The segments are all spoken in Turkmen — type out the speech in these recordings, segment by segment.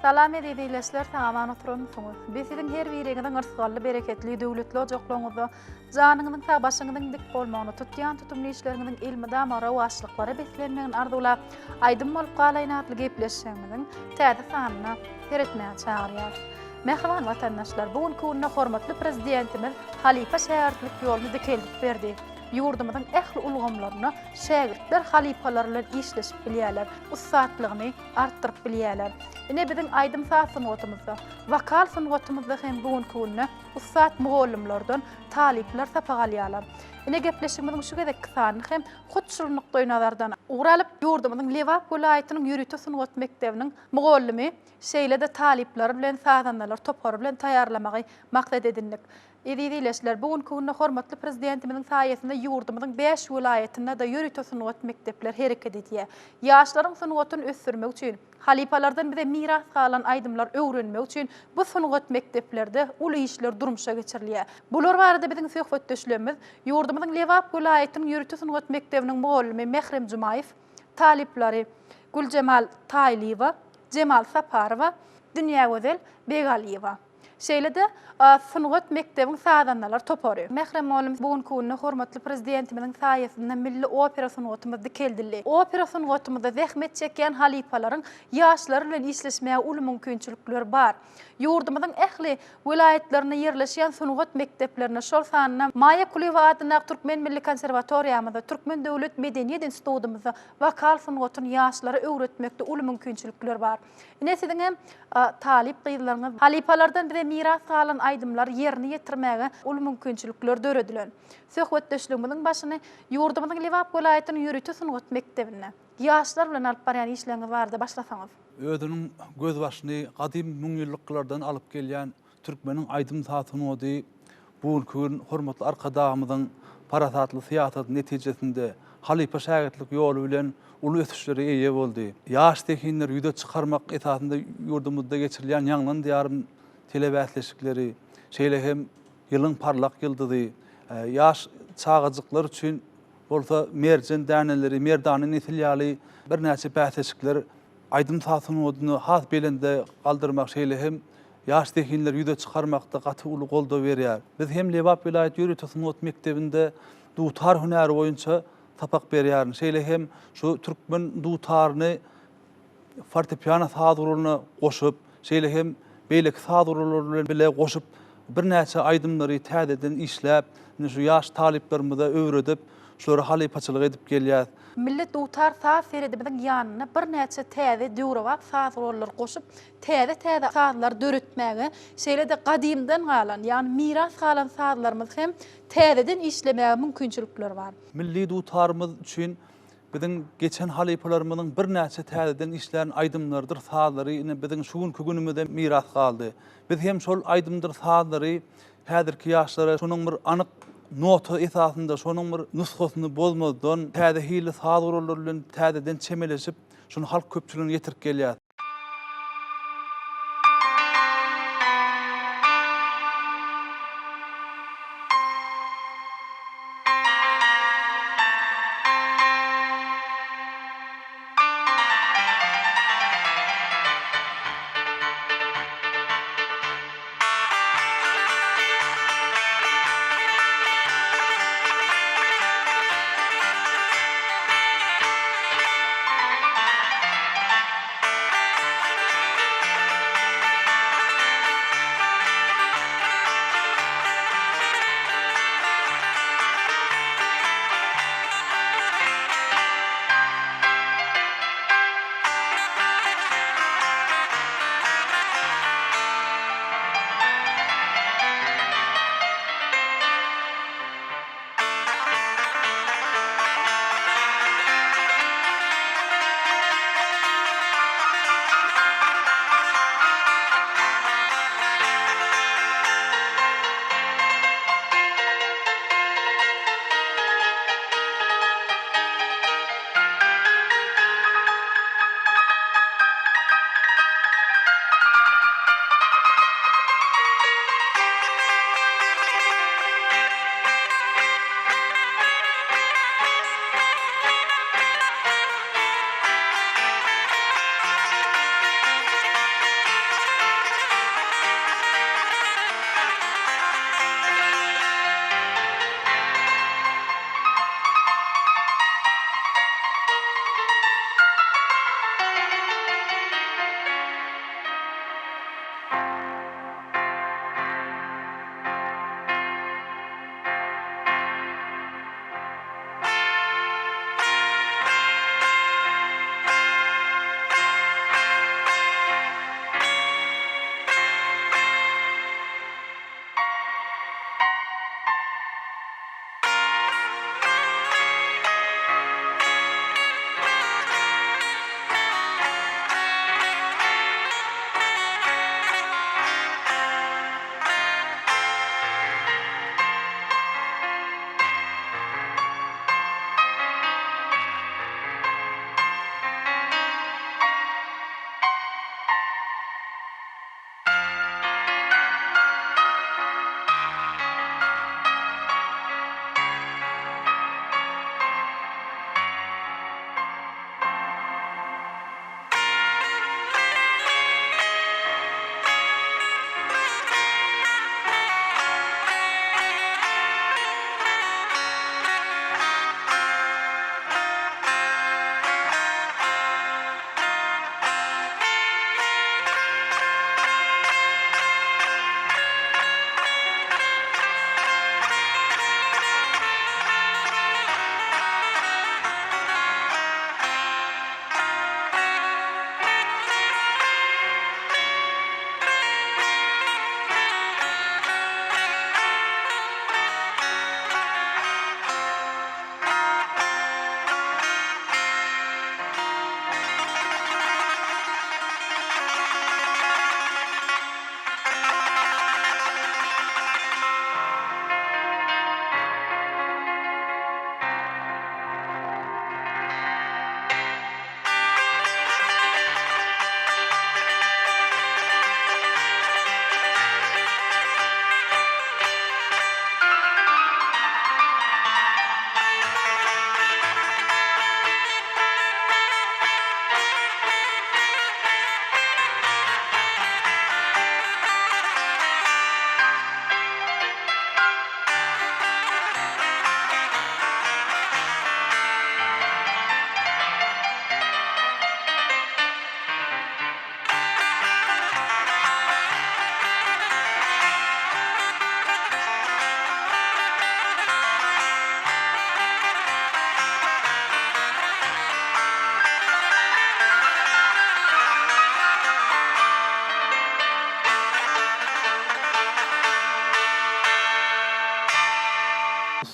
Salam eziz ildeşler sag-aman oturanmysyňyz? Biz siziň her biriňiziň yrsgally, bereketli, döwletli ojaklaryňyzda janyňyzyň sag, başyňyzyň dik bolmagyny, tutýan tutumly işleriňiziň elmydama rowaçlyklara beslenmegini arzuwlap, Aýdym bolup galaýyn atly gepleşigimiziň täze sanyna seretmäge çagyrýarys. Mähriban watandaşlar, bu günki günde hormatly Prezidentimiz halypa-şägirtlik ýoluny dikeldip berdi. Ýurdumyzyň ähli ulgamlarynda şägirtler halypalar bilen işleşip bilýärler, ussatlygyny artdyryp bilýärler. Ine biziň aýdym-saz sungatymyzda, wokal sungatymyzda hem bu günki günde ussat mugallymlardan talyplar sapak alýarlar. Ine gepleşigimiziň şu gezekki sanyny hem hut şul nukdaýnazardan ugur alyp, ýurdumyzyň Lebap welaýatynyň ýörite sungat mekdebiniň mugallymy, şeýle-de talyplary bilen sazandalar topary bilen taýýarlamagy maksat edindik. Eziz ildeşler, bu günki günde hormatly Prezidentimiziň saýasynda ýurdumyzyň bäş welaýatynda-da ýörite sungat mekdepleri hereket edýär. Ýaşlaryň sungatyny ösdürmek üçin, halypalardan bize miras galan aýdymlary öwrenmek üçin bu sungat mekdeplerde uly işler durmuşa geçirilýär. Bular barada biziň söhbetdeşlerimiz ýurdumyzyň Lebap welaýatynyň ýörite sungat mekdebiniň mugallymy Mährem Jumaýew, talyplary Güljemal Taýlyýewa, Jemal Saparowa, Dünýägözel Begalyýewa. Şeýle-de, sungat mekdebiň sazandalar topary. Mährem mugallym, bu günki günde hormatly Prezidentimiziň saýasynda milli opera sungatymyz dikeldildi. Opera sungatymyzda zähmet çekýän halypalaryň ýaşlar bilen işleşmäge uly mümkinçilikleri bar. Ýurdumyzyň ähli welaýatlarynda ýerleşýän sungat mekdeplerinde, şol sanda Maýa Kulyýewa adyndaky Türkmen milli konserwatoriýamyzda, Türkmen döwlet medeniýet institutymyzda wokal sungatyny ýaşlara öwretmekde uly mümkinçilikler bar. Ine siziň hem talyp gyzlaryňyz halypalardan bize miras galan aýdymlary ýerine ýetirmäge uly mümkinçilikler döredilen. Söhbetdeşligimiziň başyny ýurdumyzyň Lebap welaýatynyň ýörite sungat mekdebinde ýaşlar bilen alyp barýan işleriňiz barada başlasaňyz. Özüniň gözbaşyny gadym müňýyllyklardan alyp gelýän Türkmeniň aýdym-saz sungaty bu günki gün hormatly Arkadagymyzyň parasatly syýasaty netijesinde halypa-şägirtlik ýoly bilen uly ösüşlere eýe boldy. Ýaş zehinleri ýüze çykarmak esasynda ýurdumyzda geçirilýän Ýaňlan Diýarym telebäsleşikleri, şeýle hem Ýylyň parlak ýyldyzy, ýaş çagajyklar üçin bolsa Merjen däneleri, Merdana nesil ýaly birnäçe bäsleşikler aýdym-saz sungatyny has belende galdyrmak, şeýle hem ýaş zehinleri ýüze çykarmakda gaty uly goldaw berýär. Biz hem Lebap welaýat ýörite sungat mekdebinde dutar hünäri boýunça sapak berýärin. Şeýle hem şu türkmen dutaryny fortepiano saz guralyna goşup, şeýle hem beýleki saz gurallary bilen bile goşup birnäçe aýdymlary täzeden işläp, indi şu ýaş talyplarymyza öwredip, şulara halypaçylyk edip gelýäs. Milli dutar saz seredimiziň ýanyna birnäçe täze döwrebap saz gurallary goşup, täze-täze sazlary döretmäge, şeýle-de gadymdan galan, ýagny miras galan sazlarymyzy hem täzeden işlemäge mümkinçilikler bar. Milli dutarymyz üçin biziň geçen halypalarymyzyň birnäçe täzeden işlän aýdymlarydyr sazlary ine biziň şu günki günümize miras galdy. Biz hem şol aýdymdyr sazlary häzirki ýaşlara şonuň bir anyk nota esasynda, şonuň bir nusgasyny bozmazdan, täze hilli saz gurallary bilen täzeden çemeleşip, şuny halk köpçüligine ýetirip gelýäris.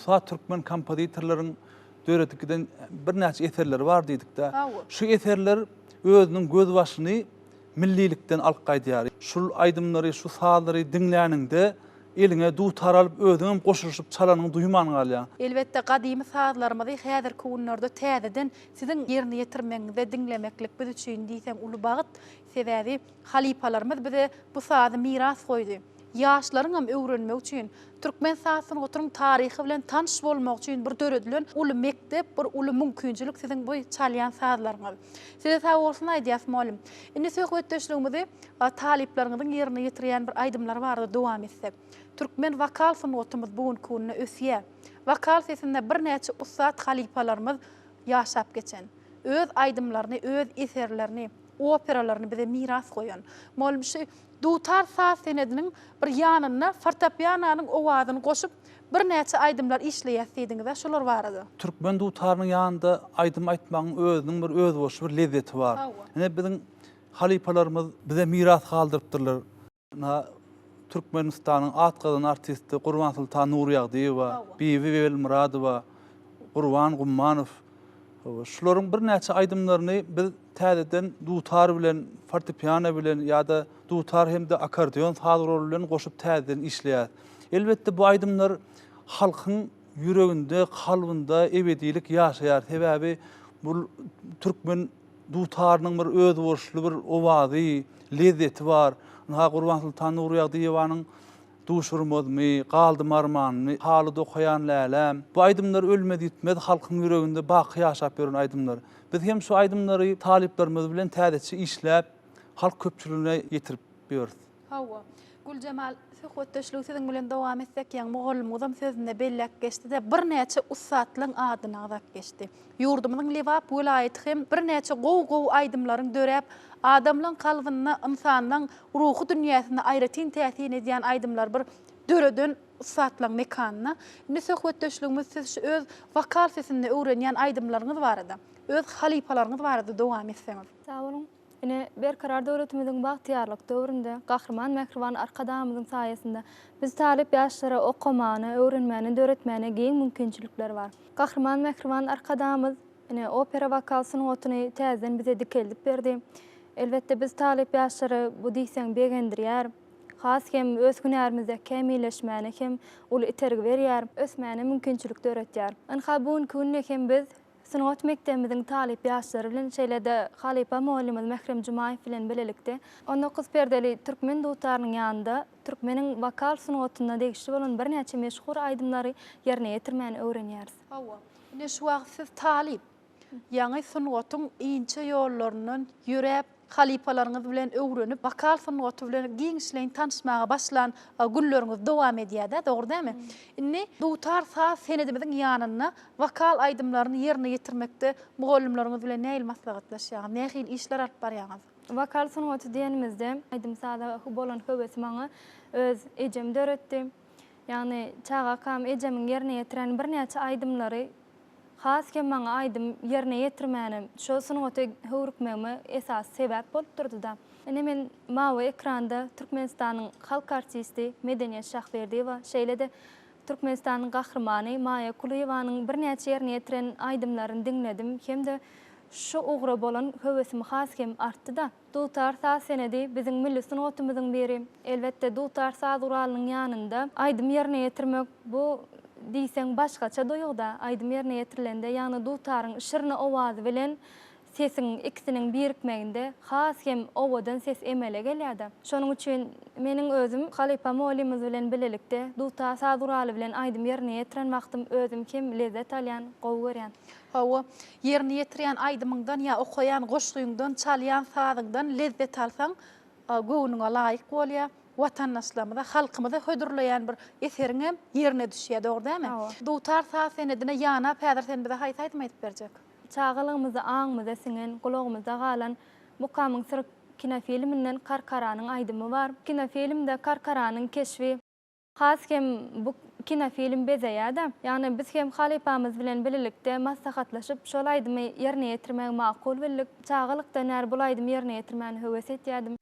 ussat türkmen kompozitorlaryň döredip giden birnäçe eserleri bar diýdik-de. Şu eserler özüniň gözbaşyny millilikden alyp gaýdýar. Şul aýdymlary, şu sazlary diňläniňde eliňe dutar alyp özüňem goşulyşyp çalanyňy duýman galýaň. Elbetde gadymy sazlarymyzy häzirki günlerde täzeden siziň ýerine ýetirmegiňizde diňlemeklik biz üçin diýseň uly bagt. Sebäbi halypalarymyz bize bu sazy miras goýdy. Ýaşlaryňam öwrenmegi üçin, türkmen saz sungatynyň taryhy bilen tanyş bolmagy üçin bir döredilen uly mekdep, bir uly mümkinçilik siziň bu çalýan sazlaryňyz. Size sag bolsun aýdýas mugallym. Indi söhbetdeşligimizi talyplaryňyzyň ýerine ýetirýän bir aýdymlary barada dowam etsek. Türkmen wokal sungatymyz bu günki günde ösýär. Wokal sesinde birnäçe ussat halypalarymyz ýaşap geçen. Öz aýdymlaryny, öz eserlerini, operalaryny bize miras goýan. Mugallym şu dutar saz senediniň bir ýanynda fortepiananyň owazyny goşup birnäçe aýdymlar işleýäs diýdiňiz-ä şolar barada. Türkmen dutarynyň ýanynda aýdym aýtmagyň özüniň bir özboluşly bir lezzeti bar. Ine biziň halypalarymyz bize miras galdyrypdyrlar. Ynha Türkmenistanyň at gazanan artisti Gurbansoltan Nurýagdyýewa, Bibi Welmyradowa, Gurban Gummanow şularyň birnäçe aýdymlaryny biz täzeden dutar bilen, fortepiano bilen ýa-da dutar hem-de akkordeon saz guraly bilen goşup täzeden işleýäris. Elbetde bu aýdymlar halkyň ýüreginde, kalbynda ebedilik ýaşaýar. Sebäbi bu türkmen dutarynyň bir özboluşly bir owazy, lezzeti bar. Ynha Gurbansoltan Nurýagdyýewanyň Duşurmazmy, Galdym armanly, Haly dokaýan läläm. Bu aýdymlar ölmez-ýitmez halkyň ýüreginde baky ýaşap ýören aýdymlar. Biz hem şu aýdymlary talyplarymyz bilen täzeçe işläp, halk köpçüligine ýetirip ýörüs. Hawa. Güljemal, söhbetdeşligi siziň bilen dowam etsek, ýaňy mugallymyňyzam sözünde belläp geçdi-de, birnäçe ussatlaryň adyny agzap geçdi. Ýurdumyzyň Lebap welaýaty hem birnäçe gowy-gowy aýdymlaryň döräp, adamlaň kalbynda, ynsanlaň ruhy dünýäsinde aýratyn täsin edýän aýdymlary bir döreden ussatlaň mekanyna. Indi söhbetdeşligimizi siz şu öz wokal sesinde öwrenýän aýdymlaryňyz barada, öz halypalaryňyz barada dowam etseňiz. Sag boluň. Ine, Berkarar döwletimiziň bagtyýarlyk döwründe Gahryman mähriban Arkadagymyzyň saýasynda biz talyp ýaşlara okamana, öwrenmäne, döretmäne giň mümkinçilikler bar. Gahryman mähriban Arkadagymyz ine, opera wokal sungatyny täzeden bize dikeldip berdi. Elbetde, biz talyp ýaşlary bu diýseň begendirýär. Has hem öz hünärimizde kämilleşmäne hem uly itergi berýär, ösmäne mümkinçilik döretýär. Ynha, bu günki günde hem biz Sungat mekdebimiziň talyp ýaşlary bilen, şeýle-de halypa mugallymyz Mährem Jumaýew bilen bilelikde 19 perdeli türkmen dutarynyň ýanynda türkmeniň wokal sungatyna degişli bolan birnäçe meşhur aýdymlary ýerine ýetirmäni öwrenýäris. Hawa, ine şu wagt siz talyp. Ýaňy sungatyň inçe ýollaryndan ýöräp, halypalaryňyz bilen öwrenip, wokal sungaty bilen giňişleýin tanyşmaga başlan günleriňiz dowam edýär-dä, dogry dälmi? Indi dutar saz senedimiziň ýanynda wokal aýdymlaryny ýerine ýetirmekde mugallymlaryňyz bilen nähili maslahatlaşýaňyz, nähili işler alyp barýaňyz? Wokal sungaty diýenimizde, aýdym-saza bolan höwesi maňa öz ejem döretdi. Ýagny çagakam ejemiň ýerine ýetiren birnäçe aýdymlary Has hem maňa aýdym ýerine ýetirmäne, şol sungata höwrükmegime esasy sebäp bolup durdy-da. Ine men mawy ekranda Türkmenistanyň halk artisti Medeniýet Şahberdiýewa, şeýle-de Türkmenistanyň Gahrymany Maýa Kulyýewanyň birnäçe ýerine ýetiren aýdymlaryny diňledim hem-de şu ugra bolan höwesim has hem artdy-da. Dutar saz senedi biziň milli sungatymyzyň biri. Elbetde, dutar saz guralynyň ýanynda aýdym ýerine ýetirmek bu diýseň başgaça duýgy-da. Aýdym ýerine ýetirilende, ýagny dutaryň şirin owazy bilen sesiň ikisiniň birikmeginde has hem owadan ses emele gelýär-de. Şonuň üçin meniň özüm halypa mugallymymyz bilen bilelikde dutar saz guraly bilen aýdym ýerine ýetiren wagtym özüm hem lezzet alýan, gowy görýän. Hawa, ýerine ýetirýän aýdymyňdan ýa okaýan goşgyňdan, çalýan sazyňdan lezzet alsaň, göwnüňe laýyk bolýar. Watandaşlarymyza, halkymyza hödürleýän bir eseriňem ýerine düşýär, dogry dälmi? Hawa. Dutar saz senedine ýanap häzir sen bize haýsy aýdym aýdyp berjek? Çagalygymyzda aňymyza siňen, gulagymyzda galan Mukamyň syry kinofilminden Karkaranyň aýdymy bar. Kinofilmde Karkaranyň keşbi. Has hem bu kinofilm bezeýär-de. Ýagny biz hem halypamyz bilen bilelikde maslahatlaşyp, şol aýdymy ýerine ýetirmegi makul bildik. Çagalykdan bäri bul aýdymy ýerine ýetirmäni höwes etýärdim.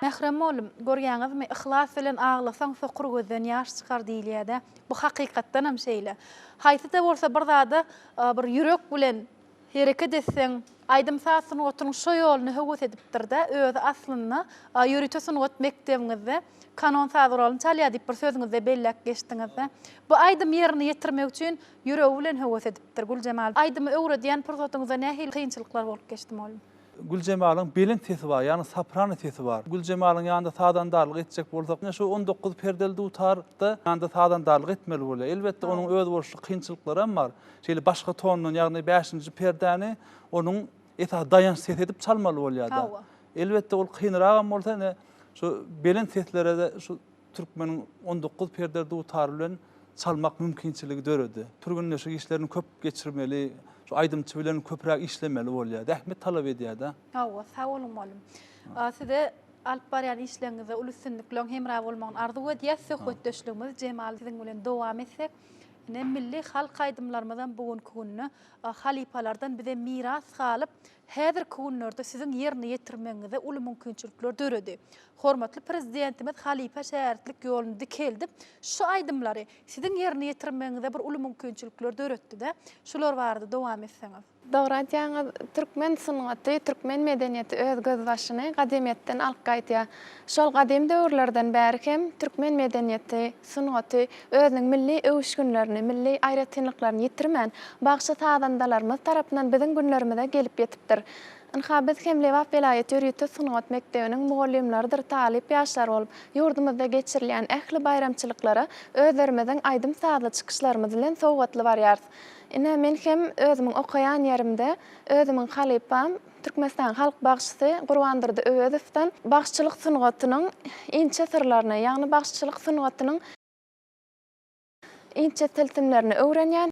Mährem mugallym, görýäňizmi, yhlas bilen aglasaň sokur gözden ýaş çykar diýilýär-dä. Bu hakykatdanam şeýle. Haýsy-da bolsa bir zada bir ýürek bilen hereket etseň, aýdym-saz sungatynyň şo ýoluny höwes edipdir-dä, özi aslynda ýörite sungat mekdebiňizde kanon saz guralyny çalýar diýip bir sözüňizde belläp geçdiňiz-dä. Bu aýdymy ýerine ýetirmek üçin ýüregi bilen höwes edipdir Güljemal. Aýdymy öwredýän pursatyňyzda nähili kynçylyklar bolup geçdi mugallym? Güljemalyň belent sesi bar, ýagny soprano sesi bar. Güljemalyň ýanynda sazandarlyk etjek bolsak, ine şu 19 perdeli dutarda ýanynda sazandarlyk etmeli bolýar. Elbetde, onuň özboluşly kynçylyklary hem bar. Şeýle başga tondan, ýagny bäşinji perdäni onuň esasy daýanç sesi edip çalmaly bolýar-da. Hawa. Elbetde, ol kynragam bolsa, ine şu belent seslere-de şu türkmeniň 19 perdeli dutary bilen çalmak mümkinçiligi döredi. Türgenleşik işlerini köp geçirmeli, şu aýdymçy bilen köpräk işlemeli bolýar. Zähmet talap edýär-de. Hawa, sag boluň mugallym. Size alyp barýan işleriňizde uly üstünlikleriň hemra bolmagyny arzuw edýäs. Söhbetdeşligimizi Jemal siziň bilen dowam etsek. Ine, milli halk aýdymlarymyzam bu günki günde halypalardan bize miras galyp, häzirki günlerde siziň ýerine ýetirmegiňize uly mümkinçilikler döredi. Hormatly Prezidentimiz halypa-şägirtlik ýoluny dikeldip, şu aýdymlary siziň ýerine ýetirmegiňize bir uly mümkinçilikler döretdi-de. Şular barada dowam etseňiz. Dogry aýdýaňyz. Türkmen sungaty, türkmen medeniýeti öz gözbaşyny gadymyýetden alyp gaýdýar. Şol gadym döwürlerden bäri hem türkmen medeniýeti, sungaty özüniň milli öwüşginlerini, milli aýratynlyklaryny ýitirmän, bagşy-sazandalarymyz tarapyndan biziň günlerimize gelip ýetipdir. Ynha, biz hem Lebap welaýat ýörite sungat mekdebiniň mugallymlarydyr talyp ýaşlary bolup, ýurdumyzda geçirilýän ähli baýramçylyklara özlerimiziň aýdym-sazly çykyşlarymyz bilen sowgatly barýarys. Ine, men hem özümiň okaýan ýerimde özümiň halypam, Türkmenistanyň halk bagşysy Gurbandurdy Öwezowdan bagşyçylyk sungatynyň inçe syrlaryny, ýagny bagşyçylyk sungatynyň inçe tilsimlerini öwrenýän.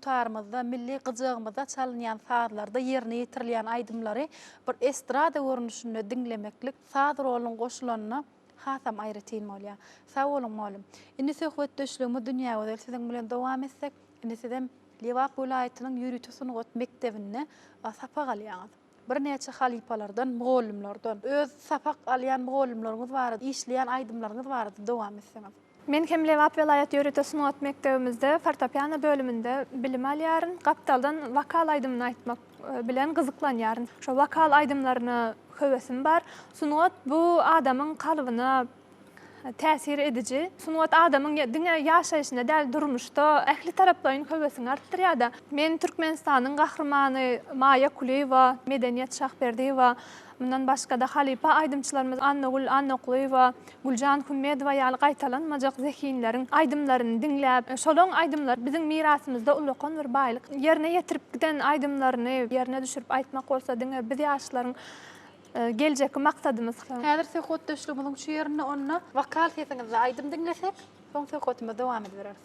dutarymyzda, milli gyjagymyzda çalynýan sazlarda ýerine ýetirilýän aýdymlary bir estrada görnüşinde diňlemeklik saz rolunyň goşulanyna hasam aýratyn bolýar. Sag boluň mugallym. Indi söhbetdeşligimizi Dünýägözel siziň bilen dowam etsek. Indi sizem Lebap welaýatynyň ýörite sungat mekdebinde sapak alýaňyz. Birnäçe halypalardan, mugallymlardan, öz sapak alýan mugallymlaryňyz barada, işleýän aýdymlaryňyz barada dowam etseňiz. Men hem Lebap welaýat ýörite sungat mekdebimizde fortepiano bölüminde bilim alýaryn. Gapdaldan wokal aýdymyny aýtmak bilen gyzyklanýaryn. Şo wokal aýdymlaryna höwesim bar. Sungat bu adamyň kalbyna täsir ediji. Sungat adamyň diňe ýaşaýşynda däl, durmuşda ähli taraplaýyn höwesini artdyrýar-da. Men Türkmenistanyň Gahrymany Maýa Kulyýewa, Medeniýet Şahberdiýewa, mundan başga-da halypa aýdymçylarymyz Annagül Annaklyýewa, Güljan Hümmedowa ýaly gaýtalanmajak zehinleriň aýdymlaryny diňläp, şolaň aýdymlary biziň mirasymyzda ullakan bir baýlyk. Ýerine ýetirip giden aýdymlaryny ýerine düşürip aýtmak bolsa diňe biz ýaşlaryň Geljekki maksadymyz. Häzir söhbetdeşligimiziň şu ýerinde onda wokal sesiňizde aýdym diňlesek, soň söhbetimizi dowam edibereris.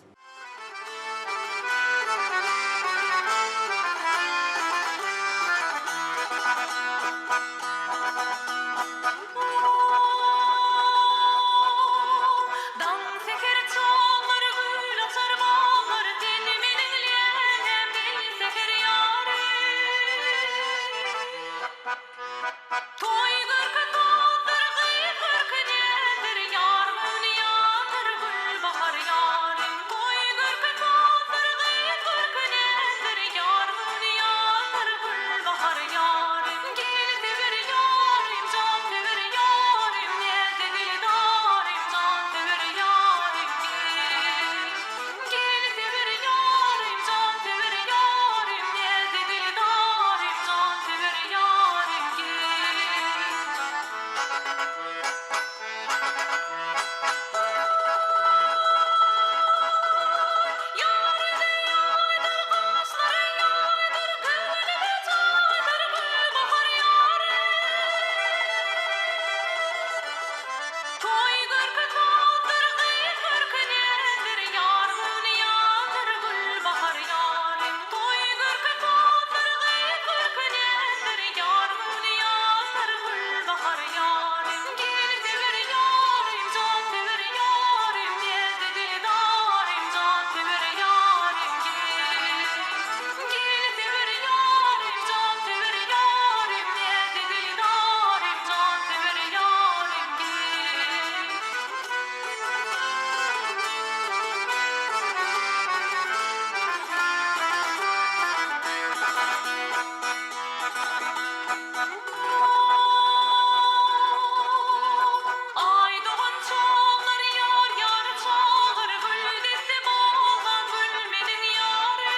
Daň säher çaglar gül açar baglar Sen meniň läläm gel säher ýarym. Toý görki tozdur, gyz görki näzdir, Ýar göwni ýatyr, gül bahar ýarym. Toý görki tozdur, gyz görki näzdir, Ýar göwni ýatyr, gül bahar ýarym. Gel söwer ýarym, jan söwer ýarym, Näzli dildarym, jan söwer ýarym, gel. Gel söwer ýarym, jan söwer ýarym, Näzli dildarym, jan söwer ýarym, gel. Ýar ýüzi ýaýdyr, gaşlary ýaýdyr, Göwnüme jaýdyr, gülbahar ýarym. Toý görki tozdur, gyz görki näzdir, Ýar göwni ýatyr, gülbahar ýarym. Toý görki tozdur, gyz görki näzdir, Ýar göwni ýatyr, gülbahar ýarym. Gel söwer ýarym, jan söwer ýarym, Näzli dildarym, jan söwer ýarym, gel. Gel söwer ýarym, jan söwer ýarym, Näzli dildarym, jan söwer ýarym, gel. Aý dogan çaglar ýar ýary çagyr Gül desse baglan gül meniň ýarym.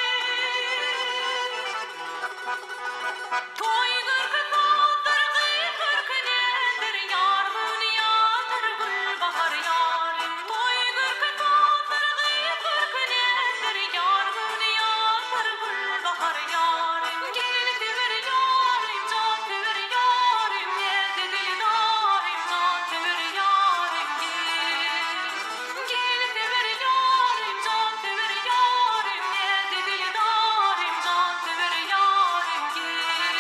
Toý görki sazdyr gyz görki näzdir Ýar göwni ýatyr gül bahar ýarym. Toý görki sazdyr gyz görki näzdir Ýar göwni ýatyr gül bahar ýarym. Gel söwer ýarym jan söwer ýarym Näzli dildarym jan söwer ýarym gel. Gel söwer ýarym jan söwer ýarym Näzli dildarym jan söwer ýarym gel.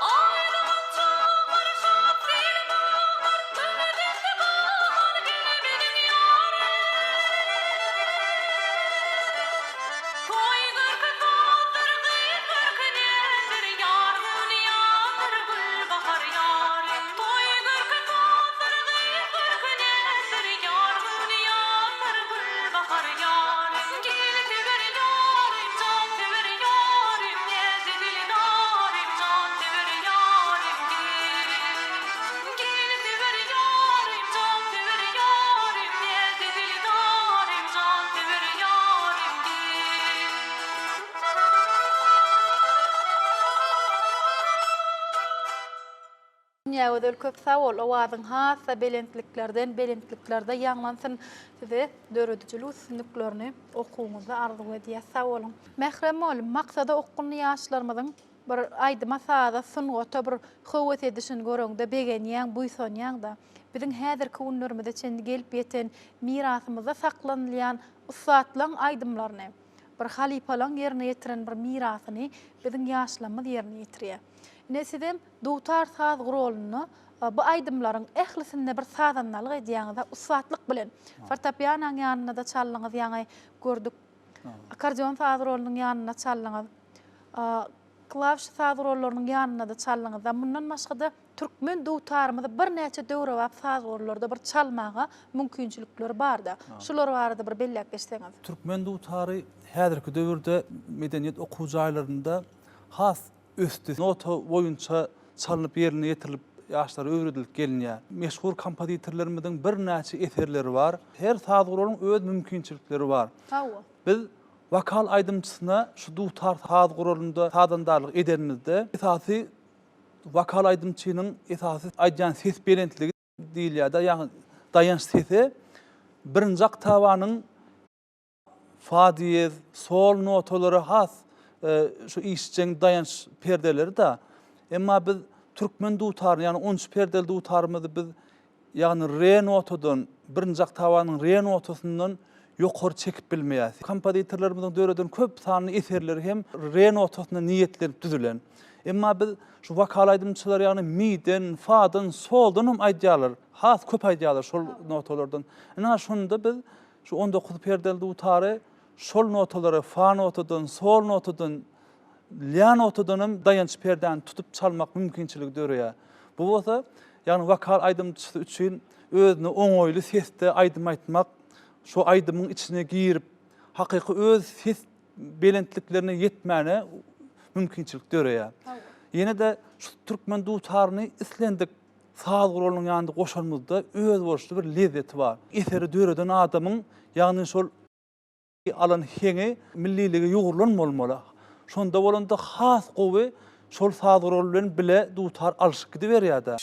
Aý dogan çaglar şat seýle baglar Göwne desse baglar gel meniň ýarym. Toý görki sazdyr, gyz görki näzdir, Ýar göwni ýatyr, gül bahar ýarym. Toý görki sazdyr, gyz görki näzdir, Ýar göwni ýatyr, gül bahar ýarym. Gel söwer ýarym, jan söwer ýarym, Näzli dildarym, jan söwer ýarym, gel. Gel söwer ýarym, jan söwer ýarym, Näzli dildarym, jan söwer ýarym, gel. Dünýägözel köp sag bol owazyň hasda belentliklerden belentliklerde ýaňlansyn size döredijilik üstünliklerini okuwyňyzda arzuw edýäs sag boluň. Mährem mugallym, maksada okgunly ýaşlarymyzyň bir aýdyma saza sungata bir höwes edişini göreňde begenýäň buýsanýaňda. Biziň häzirki günlerimize çenli gelip ýeten mirasymyzda saklanylýan ussatlaň aýdymlaryny, bir halypalaň ýerine ýetiren bir mirasyny biziň ýaşlarymyz ýerine ýetirýär. Ine sizem dutar saz guralynda bu aýdymlaryň ählisinde bir sazandalyk edýäňiz-a ussatlyk bilen. Fortepianoň ýanynda-da çaldyňyz ýaňy gördük. Akkordeon saz guralynyň ýanynda çaldyňyz. Klawiş saz gurallarynyň ýanynda-da çaldyňyz-da. Mundan başga-da türkmen dutarymyzy birnäçe döwrebap saz gurallarda bir çalmaga mümkinçilikleri bar-da. Şular barada bir belläp geçseňiz. Türkmen dutary häzirki döwürde medeniýet okuw jaýlarynda has ösdi. Nota boýunça çalnyp ýerine ýetirilip ýaşlara öwredilip gelinýär. Meşhur kompozitorlarymyzyň birnäçe eserleri bar. Her saz guralyň öz mümkinçilikleri bar. Hawa. Biz wokal aýdymçysyna şu dutar saz guralynda sazandarlyk edenimizde esasy wokal aýdymçynyň esasy aýdýan ses belentligi diýilýär-de, ýagny daýanç sese birinji oktawanyň fa diýez, sol notalary has şu işjeň daýanç perdeleri-de. Emma biz türkmen dutaryny, ýagny 13 perdeli dutarymyzy biz ýagny re notadan, birinji oktawanyň re notasyndan ýokary çekip bilmeýäris. Kompozitorlarymyzyň döreden köp sanly eserleri hem re notasyna niýetlenip düzülen. Emma biz şu wokal aýdymçylar ýagny miden, fadan, soldan hem aýdýarlar. Has köp aýdýarlar şol notalardan. Ynha şonda biz şu 19 perdeli dutary şol notalara fa notadan, sol notadan, lýa notadan hem daýanç perdäni tutup çalmak mümkinçiligi döreýär. Bu bolsa, ýagny wokal aýdymçysy üçin özüne oňaýly sesde aýdym aýtmak, şo aýdymyň içine girip, hakyky öz ses belentliklerine ýetmäne mümkinçilik döreýär. Ýene-de şu türkmen dutaryny islendik saz guralynyň ýanynda goşanymyzda özboluşly bir lezzeti bar. Eseri döreden adamyň, ýagny şol alan heňi millilige ýugrulan bolmaly. Şonda bolanda has gowy şol saz guraly bilen bile dutar alşyp gidiberýär-de.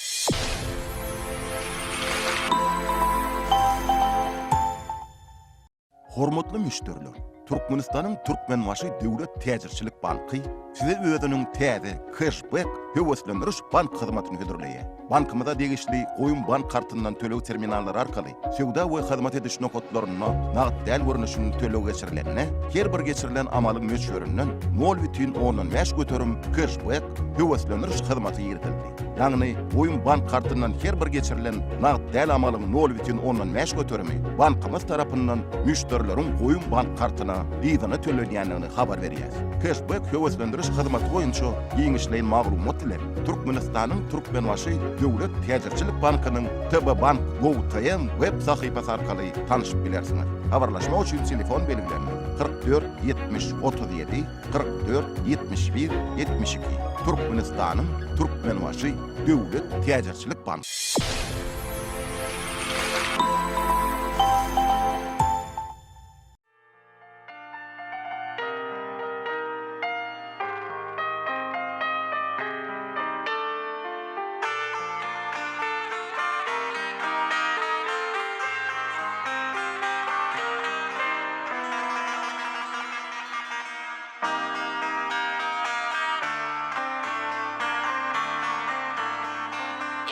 Hormatly müşderiler! Türkmenistanyň Türkmenbaşy döwlet täjirçilik banky size özüniň täze Keşbek höweslendiriş bank hyzmatyny hödürleýär. Bankymyza degişli Goýum bank kartyndan töleg terminallary arkaly söwda we hyzmat ediş nokatlarynda nagt däl görnüşinde töleg geçirilende, her bir geçirilen amalyň möçberinden nol bütin ondan 5% keşbek höweslendiriş hyzmaty girizildi. Ýagny, Goýum bank kartyndan her bir geçirilen nagt däl amalyň nol bütin ondan bäş göterimi bankymyz tarapyndan müşderileriň Goýum bank kartyna yzyna tölenýändigini habar berýäris. Keşbek höweslendiriş hyzmaty boýunça giňişleýin maglumat bilen Türkmenistanyň Türkmenbaşy döwlet täjirçilik bankynyň TB Bank Go TM web sahypasy arkaly tanşyp bilersiňiz. Habarlaşmak üçin telefon belgilerimiz, 44 70 37, 44 71 72 Türkmenistanyň Türkmenbaşy döwlet täjirçilik banky.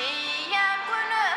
Eýýäm güne.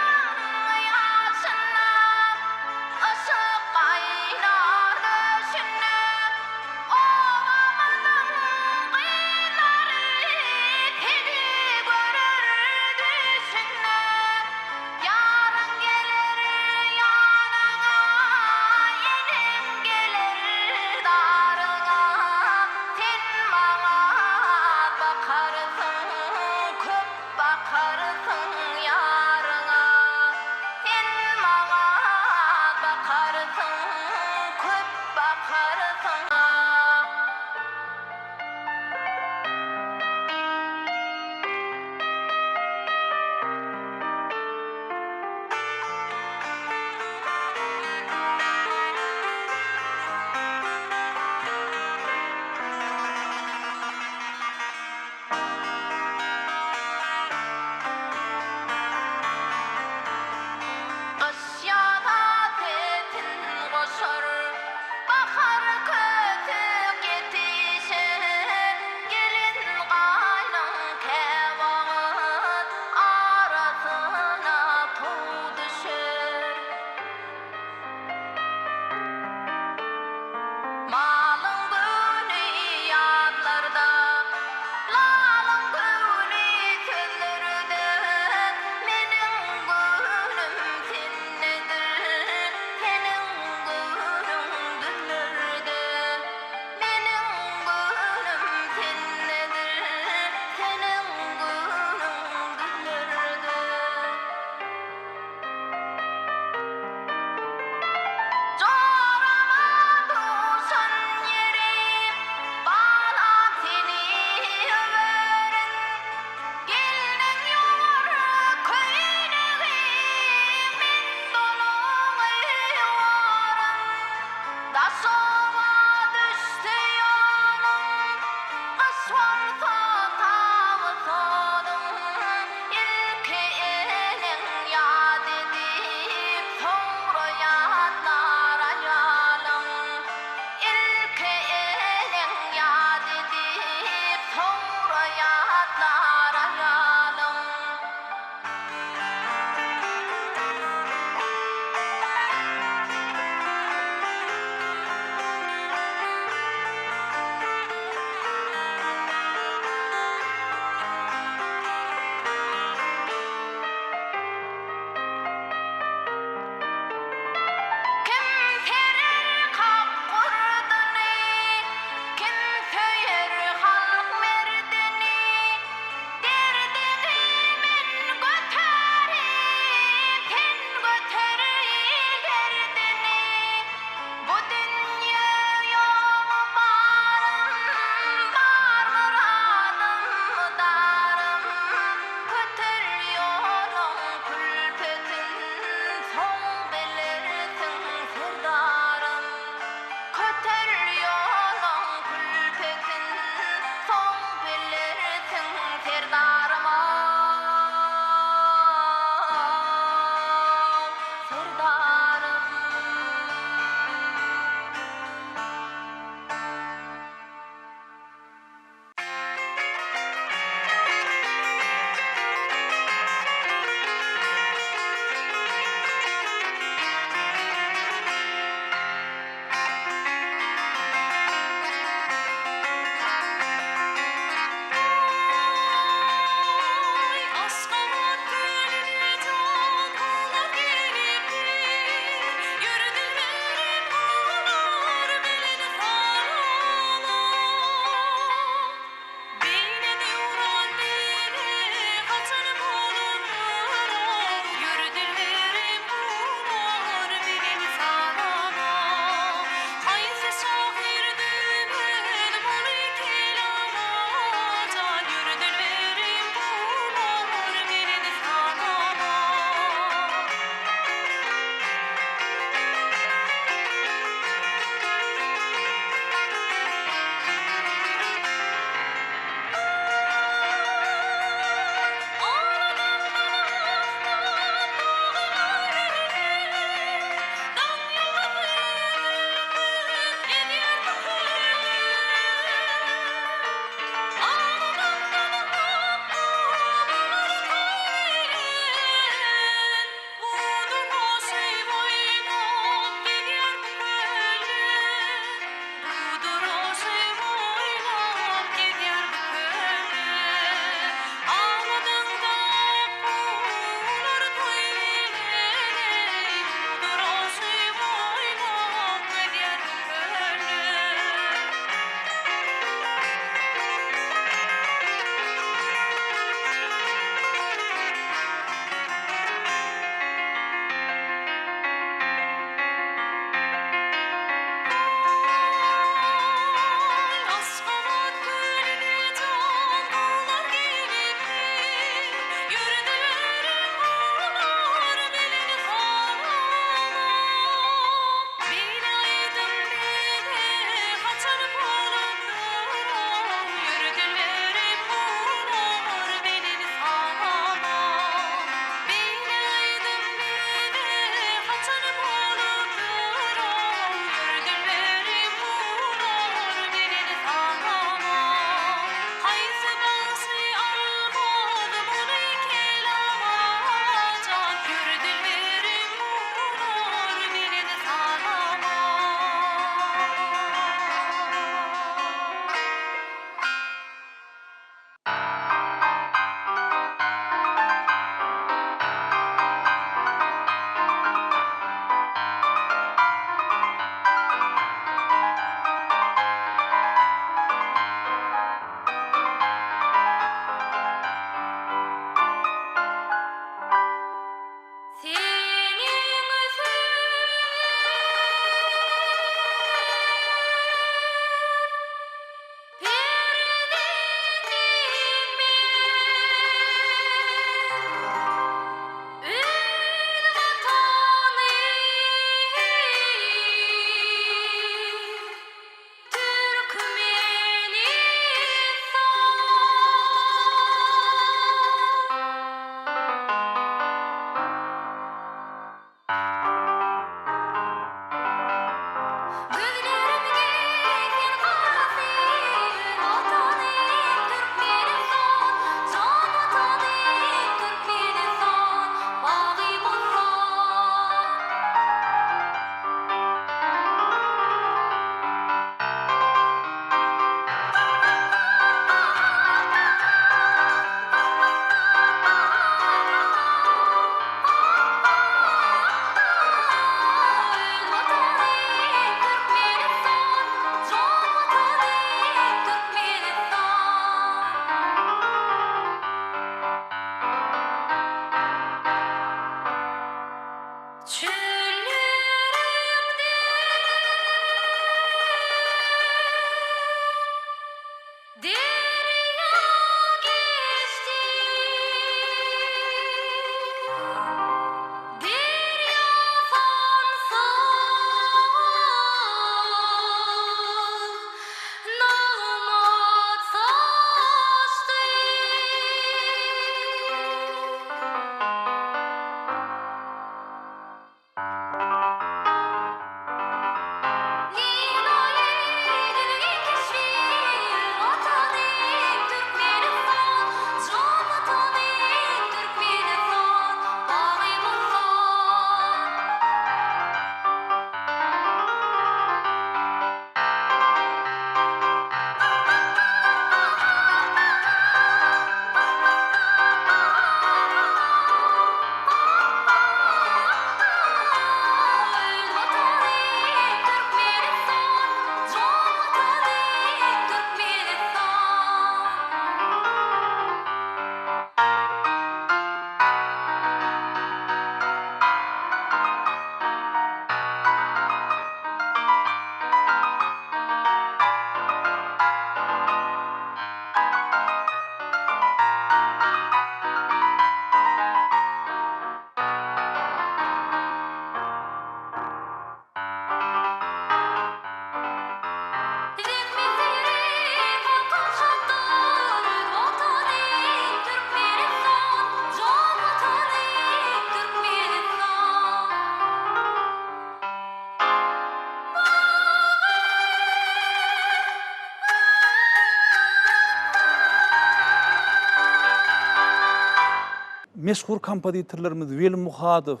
Meşhur kompozitorlarymyz Weli Muhadow,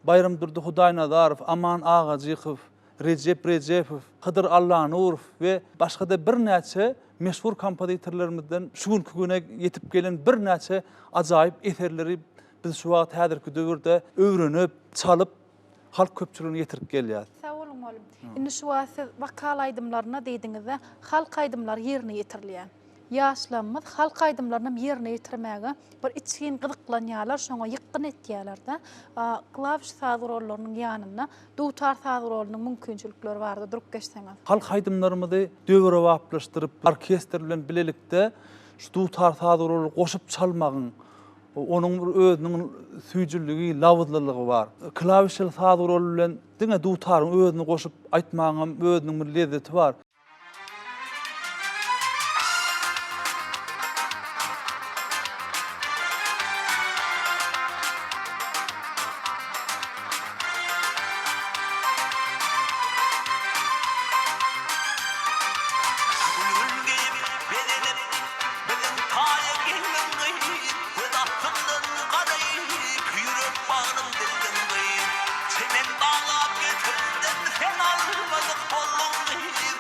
Baýramdurdy Hudaýnazarow, Aman Agajykow, Rejep Rejepow, Hydyr Allanurow we başga-da birnäçe meşhur kompozitorlarymyzdan şu günki güne ýetip gelen birnäçe ajaýyp eserleri biz şu wagt häzirki döwürde öwrenip, çalyp, halk köpçüligine ýetirip gelýäris. Sag boluň mugallym. Indi şu wagt siz wokal aýdymlaryna diýdiňizde, halk aýdymlary ýerine ýetirilýär. Ýaşlarymyz halk aýdymlarynam ýerine ýetirmäge bir içgin gyzyklanýarlar, şoňa ýykgyn etýärler-de. Klawiş saz gurallarynyň ýanynda dutar saz guralynyň mümkinçilikleri barada durup geçseňiz. Halk aýdymlarymyzy döwrebaplaşdyryp, orkestr bilen bilelikde şu dutar saz guraly goşup çalmagyň, onuň bir özüniň süýjüligi, labyzlylygy bar. Klawişli saz guraly bilen diňe dutaryň özüni goşup aýtmagyňam özüniň bir lezzeti bar. Gül-gül geýip, bezenip, biziň taýa geldiň gyz, Göz astyndan garaýyp, ýürek bagrym dildiň gyz. Çemen baglap getirdim, sen almadyk bolduň gyz.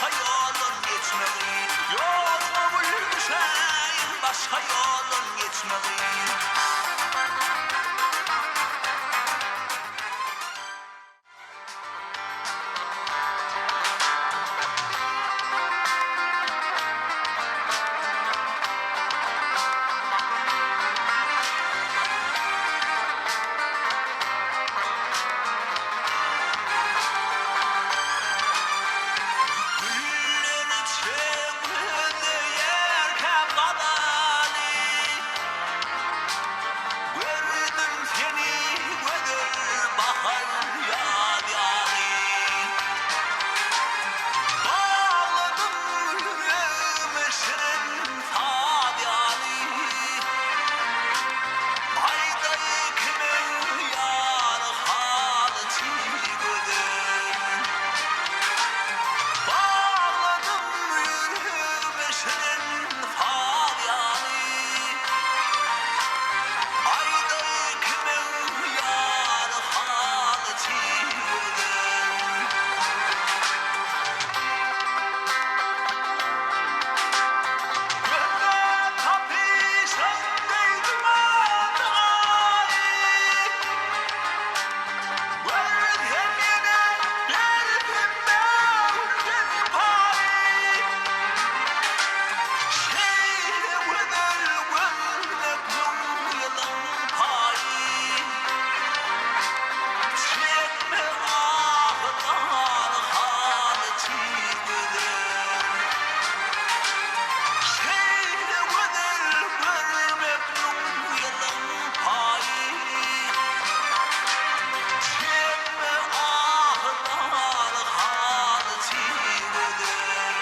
Başga ýoldan geçmegin. Ýoluňa gül düşäýin, başga ýoldan geçmegin. Güller çöwrülýärkä galaly, Gördüm seni gözel bahar ýaz ýaly. Bagladym ýüregime şirin saz ýaly. Aýdaý kime ýar halyçy gözel. Bagladym ýüregime şirin saz ýaly. Aýdaý kime ýar halyçy gözel. Gözde tapyşan deýdim ady. Görsem ýene berdim möwrüden paý. Şeýle gözel görmek müňýylyň paýy. Çekme ahy-zar halyçy gözel. Şeýle gözel görmek müňýylyň paýy. Çekme ahy-zar halyçy gözel.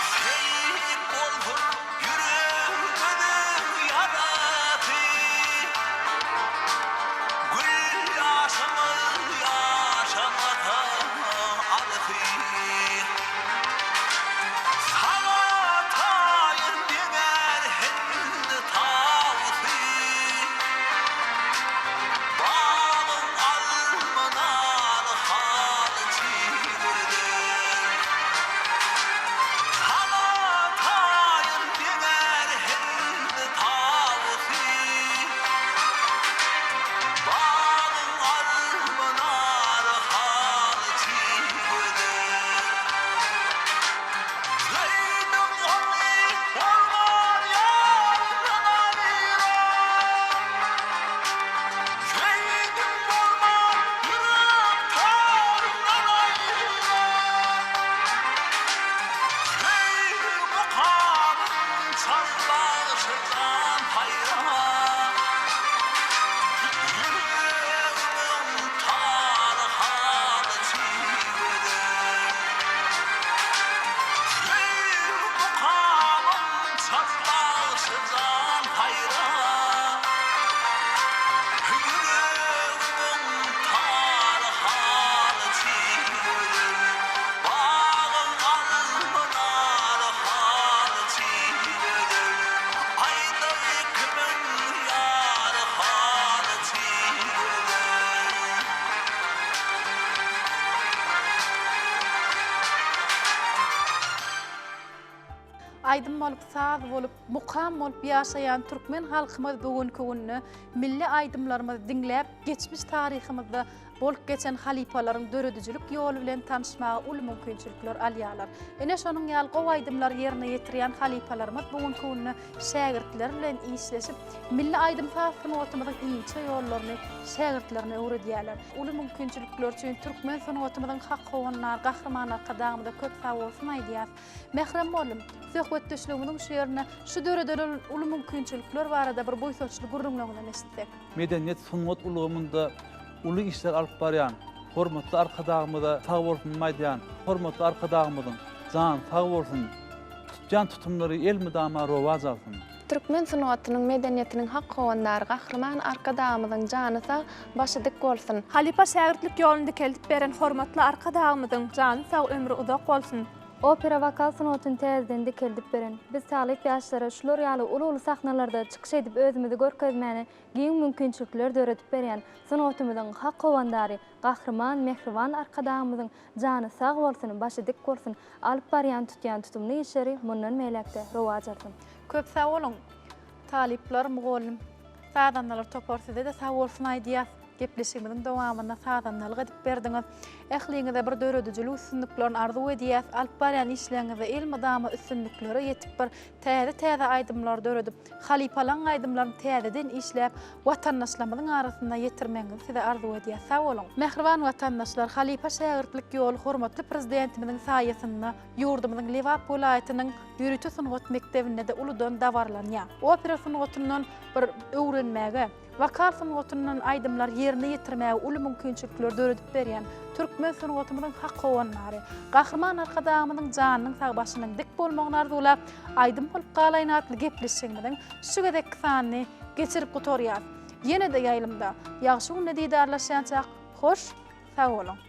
Seýik bolsun ýüregimiziň ýarasy, Gül ýaşymyz ýaşamasa arasy. Saňa taýyn deňär hindi tawusy, Bagyň alma-nar halyçy gözel. Saňa taýyn deňär hindi tawusy, Bagyň alma-nar halyçy gözel. Söýdüm ony bolman ýardan aýra. Söýdüm bolman ýürek tarymdan aýra. Söýgi mukamyn çal bagşy jan saýra. Ýüregimiň tary halyçy gözel. Söýgi mukamyn çal bagşy jan saýra. Ýüregimiň tary halyçy gözel. Bagyň alma-nary halyçy gözel. Aýdaý kimiň ýary halyçy gözel. Aýdym bolup, saz bolup, mukam bolup ýaşaýan türkmen halkymyz bu günki günde milli aýdymlarymyzy diňläp, geçmiş taryhymyzda bolup geçen halypalaryň döredijilik ýoly bilen tanyşmaga uly mümkinçilikler alýarlar. Ine şonuň ýaly gowy aýdymlary ýerine ýetirýän halypalarymyz bu günki günde şägirtleri bilen işleşip, milli aýdym-saz sungatymyzyň inçe ýollaryny şägirtlerine öwredýärler. Uly mümkinçilikler üçin türkmen sungatymyzyň hak howandary Gahryman Arkadagymyza köp sagbolsun aýdýarys. Mährem mugallym, söhbetdeşligimiziň şu ýerinde şu döredilen uly mümkinçilikler barada bir buýsançly gürrüňleriňizem eşitsek. Medeniýet, sungat ulgamynda uly işler alyp barýan hormatly Arkadagymyza sag bolsunymy aýdýan. Hormatly Arkadagymyzyň jany sag bolsun, tutýan tutumlary elmydama rowaç alsyn. Türkmen sungatynyň, medeniýetiniň hak howandary Gahryman Arkadagymyzyň jany sag, başy dik bolsun! Halypa-şägirtlik ýoluny dikeldip beren hormatly Arkadagymyzyň jany sag, ömri uzak bolsun! Opera wokal sungatyny täzeden dikeldip beren, biz talyp ýaşlara şular ýaly uly-uly sahnalarda çykyş edip özümizi görkezmäne giň mümkinçilikler döredip berýän sungatymyzyň hak howandary Gahryman mähriban Arkadagymyzyň jany sag bolsun, başy dik bolsun, alyp barýan tutýan tutumly işleri mundan beýläk-de rowaç alsyn. Köp sag boluň talyplar mugallym sazandalar topary sizede sag bolsun aýdýas gepleşigimiziň dowamynda sazandalyk edip berdiňiz ähliňize bir döredijilik üstünliklerini arzuw edýäs alyp barýan işleriňizde elmydama üstünliklere ýetip bir täze täze aýdymlar döredip halypalaň aýdymlaryny täzeden işläp watandaşlarymyzyň arasynda ýetirmegiňizi size arzuw edýäs sag boluň. Mähriban watandaşlar halypa şägirtlik ýoly hormatly Prezidentimiziň saýasynda ýurdumyzyň Lebap welaýatynyň ýörite sungat mekdebinde-de uludan dabaralanýar. Opera sungatyndan bir öwrenmäge, wokal sungatyndan aýdymlary ýerine ýetirmäge uly mümkinçilikleri döredip berýän türkmen sungatymyzyň hak howandary, Gahryman Arkadagymyzyň janynyň sag, başynyň dik bolmagyny arzuwlap, Aýdym bolup galaýyn atly gepleşigimiziň şu gezekki sanyny geçirip gutarýas. Ýene-de ýaýlymda, ýagşy günde didarlaşýançak, hoş, sag boluň!